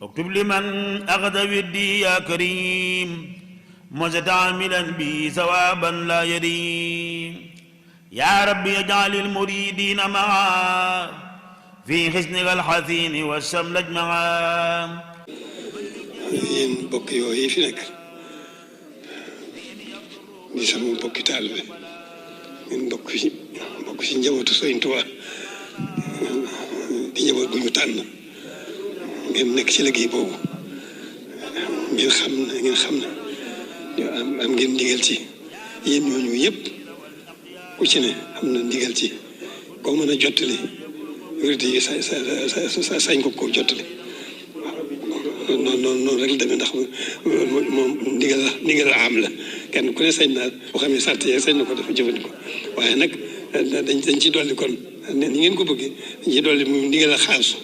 اكتب لمن أخذ ودي يا كريم متعاملا بي ثوابا لا يريم يا ربي اجعل المريدين معا في حسنك الحسين والشمل اجمعا. yéen bokk yooyu fi nekk di sama bokki taalibe ngeen bokk ci njabootu Sëriñ Tuubaa di njaboot gu ñu tànn ngeen nekk ci liggéey boobu ngeen xam ne am ngeen ndigal ci yéen ñooñu yëpp ku ci ne am na ndigal ci koo mën a jottali wérdi yi sañ ko jottali noonu rek la demee ndax moom ndigal la am la kenn ku ne sañ naa boo xam ne sart yi sañ na ko dafa jëfandikoo waaye nag dañ ci dolli kon ni ngeen ko bëggee dañ ci dolli mu ndigal la xaasu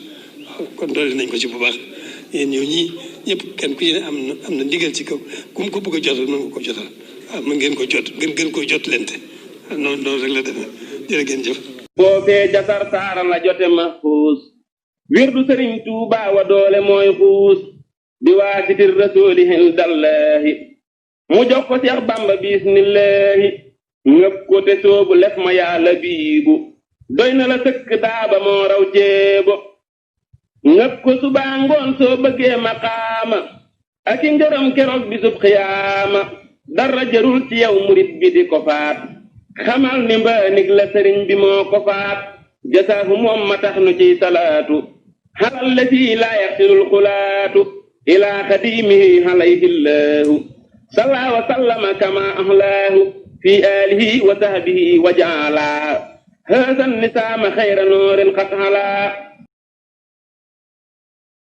kon dolli nañ ko ci bu baax yéen ñoo ñii ñëpp kenn ku ne am na ndigal ci kaw ku mu ko bëgg a jotal mën nga ko jotal waaw mën ngeen ko jot gën ko jot lente noonu rek la demee jërë ngeen jëf. foofee jasar saara la jote ma xuus wirdu sëriñ Tuuba wa doole mooy xuus di waasitir rasuuli hindallahi mu jox ko Seex Bamba bismillahi ngëp ko te soobu lef ma yàlla biibu doy na la sëkk daaba moo raw jéebo ngëp ko subaa ngoon soo bëggee maqaama ak i ngërëm keroog bisub xiyaama dara jarul ci yow murit bi di ko faat xamal ni mbaanig la sëriñ bi moo ko faat jasaahu moom ma tax nu ciy salaatu xalal la fii laa yaxsilul xulaatu ilaa xadiimihi alayhillaahu sallaa wa sallama kama ahlaahu fi aalihi wa sahbihi wa jaalaa haasan nisaama xayra noorin qad halaa